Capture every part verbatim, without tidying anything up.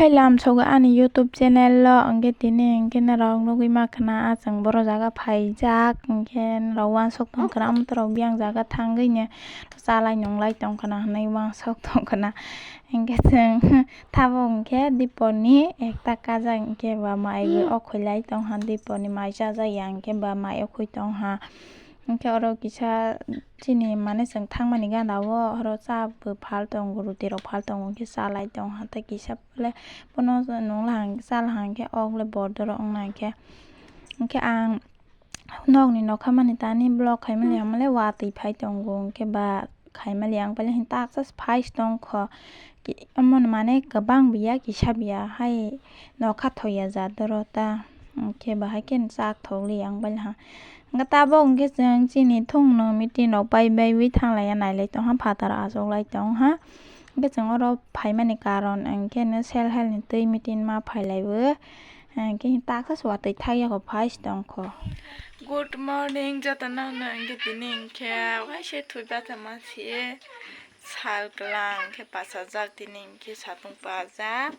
Hai lamsogo ani YouTube channel o, hwnkhe tini hwnkhe norok nugwi mankha na, ah, chwng boro jaga phaijak, hwnkhe norok uansuk tongkha na, amtwrok biyang jaga thangwi no chalai nunglai tongkha na hwnwi uansuk tongkha na. Hwnkhe chwng tabuk hwnkhe dipor ni ekta kajak hwnkhe ba mai bo okhoi lai tongkha, dipor ni mai chajak ya hwnkhe ba mai okhoi tongkha. Hwnkhe oro kisa chini mane chwng thangmani gana o oro cha bo phal tongo, ruti rok phal tongo, hwnkhe chalai tongkha tei kisa le bono nungla hang chala hang khe ok le border rok wngna hwnkhe. Hwnkhe ang nokni nokha mani tani block khaimani hamle watwi phai tongo, hwnkhe ba khaimali ang pailai hwn taksa phai tongkho. Ki-, omo mane kwbang biya kisa biya hai nokha thoya jat oro ta, hwnkhe bahai khe chak thokli ang pailai ha. Hwnkhe tabuk hwnkhe chwng chini thungno meeting rok pai baiwi thanglaiya, nailai tongha, phataro achuklai tongha. Hwnkhe chwng oro phaimani karon hwnkhe no self help ni twi meeting ma phailaibo. Hwnkhe taksa se watwi thakya kho phai se tongkho. Good morning jotono no, hwnkhe tini hwnkhe waisa thwi bathama se sal kwlang hwnkhe pachajak, tini hwnkhe satung pajak.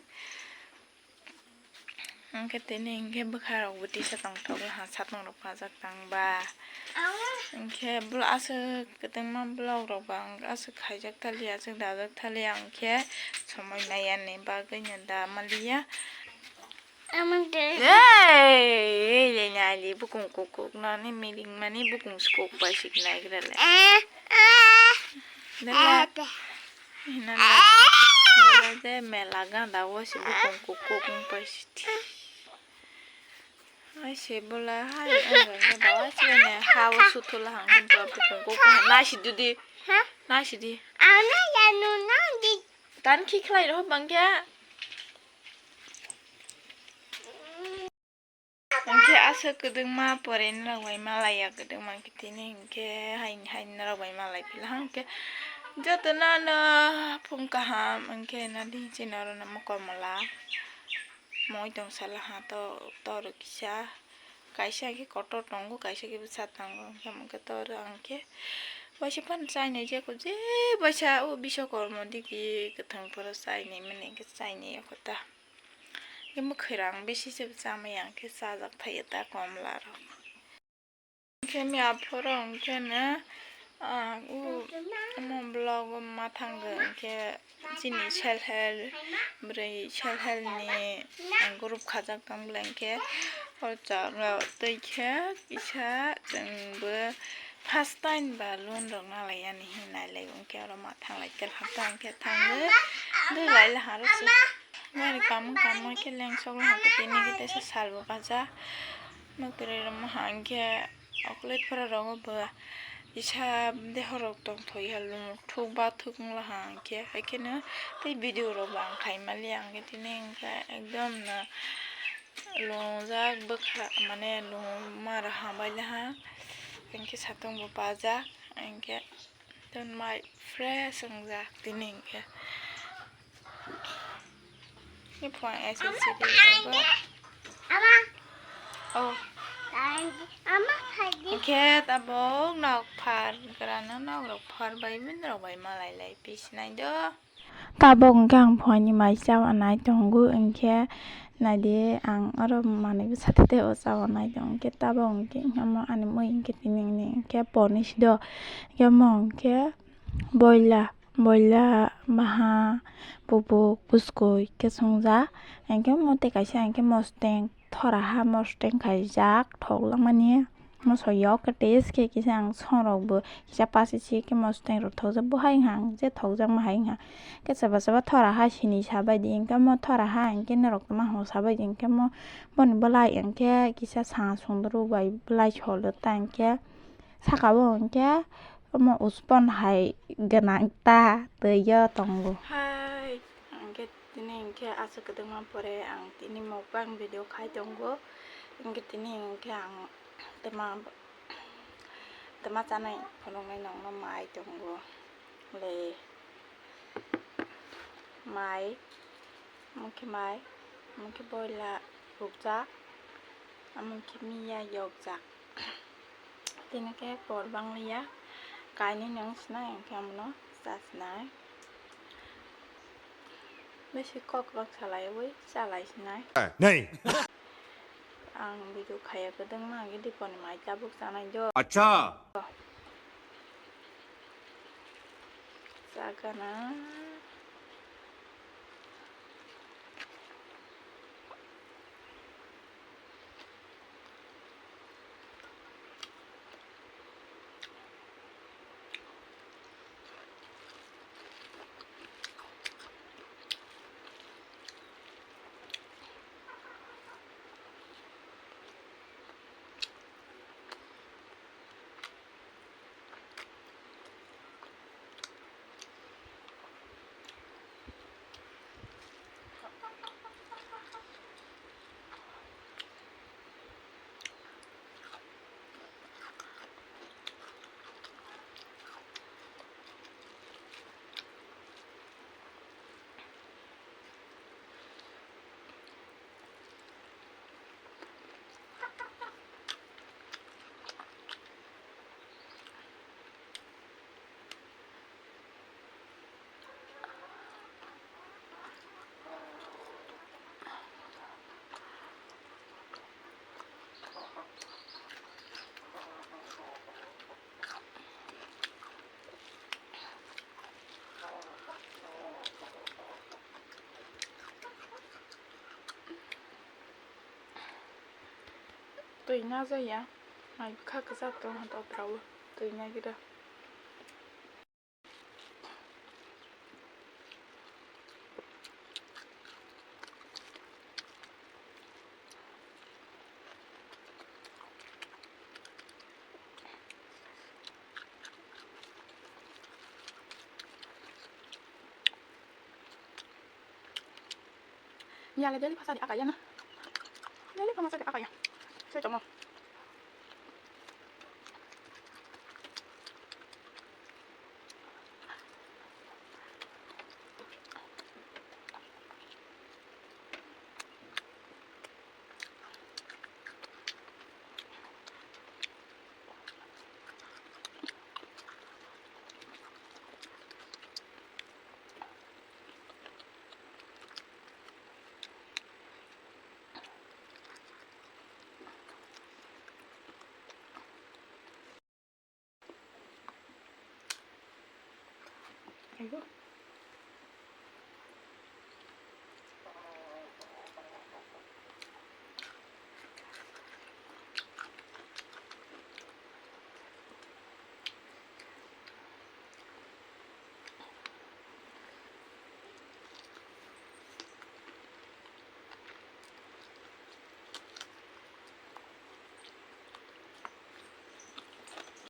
Hwnkhe tini hwnkhe bwkha rok bo tisa tongthok laha, satung rok pajak tang ba. Hwnkhe blo-, aswk kwtwngma block rok ba ang aswk khaijak thali, aswk dajak thali, ang khe somoi naiya ni bagwi no da maliya. Hey, hey, le nai le bukung kuk kuk no ni miring mani bukung se kuk bai sik nai gra le. Dele. Hinana. Dele de mela ganda wo se bukung kuk kuk ung pai sik. Ai se bola hai ang rang de ba se ne ha wo su thula hang kun to bukung kuk kuk na si du di. Ha? Na si di. Ana ya nu na di. Tan khi khlai ro bang kya. Hwnkhe aswk kwdwkma pore norok bai malaiya, kwdwkma hwnkhe tini hwnkhe haini haini norok bai malai pila hwnkhe jotono no phung kaham hwnkhe nadi chini oro no mokomla moi tong sala ha to tor kisa kaisa hwnkhe kotor tongo kaisa khe bwsa tongo hwnkhe tor hwnkhe waisa phano chainai je ko je waisa o bisokormo digi kwthang phoro chainai mani hwnkhe chainai kota. Hwnkhe mwkhwirang bisi se chamaya hwnkhe chajak thaiya ta komla rok. Hwnkhe miya phoro hwnkhe no, ah, u, omo vlog o ma thango hwnkhe chini self help, bwrwi self help ni group khajak tong bwlai hwnkhe o jaga twi khe kisa chwng bo first time ba loan rok nalai yani hinwi nailai hwnkhe oro ma thanglai tel hapta hwnkhe thango. Dui lai laharo se. Mani kamo kamo khe lengsok laha khe tini khe teisa sal bo baja. Mwkhwirwi rwma ha hwnkhe okolai phora rogo bo kisa deho rok tongthok ya lung thuk ba thuk wng laha hwnkhe. Haikheno tei video rok bo ang khai maliya hwnkhe tini hwnkhe ekdom no lungjak bwkha mane lungma rok hambai laha hwnkhe satung bo bajak hwnkhe. Ton mai fresh wngjak tini hwnkhe. Ni phone S S C D rogo. Oh. Hwnkhe tabuk nok phar grano nok rok phar bai bini rok bai malai lai pis nai do. Tabuk hwnkhe ang phuaini mai chawanai tongo, hwnkhe naidi ang oro manwi bwsa tei tei o chawanai tongo, hwnkhe tabuk hwnkhe omo ani mui hwnkhe tini hwnkhe porni sido, hwnkhe omo hwnkhe boila, boila baha bubuk buskui hwnkhe swngjak, hwnkhe omo tei kaisa hwnkhe mosteng. Thoraha mosteng khaijak thok langmani moso yok khe taste khe kisa ang songrokbo kisa pasi si khe mosteng rok thokjak bo hai wngkha ang je thokjakma hai wngkha khe chaba chaba thoraha sini sabaidi hwnkhe mo thoraha hwnkhe norok tongma hwnwi sabaidi hwnkhe mo boni bwlai hwnkhe kisa sa sundru bai bwlai solo ta hwnkhe saka o hwnkhe omo uspon hai gwnang ta twi o tongo. Hai. Hwnkhe tini hwnkhe aswk kwdwkma pore ang tini mukbang video khai tongo. Hwnkhe tini hwnkhe ang twma, twma chanai phunuknai nokno mai tongo. Le mai, omo khe mai, omo khe boila rukjak, omo khe miya yokjak. Tini khe por bang liya, kainwi nung sinai hwnkhe omono cha sinai. Besi kok rok salaiwi chalai sinai. Nei. Ang video khaya kwdwng ma, ang diponi mai tabuk chanai do. Acha. Chagana. Twi najaya, mai bwkha kwchak tong topra o twi nagira. Yale daily phasa di akaya na. Daily phasa di akaya. Sai tamo. Aigo.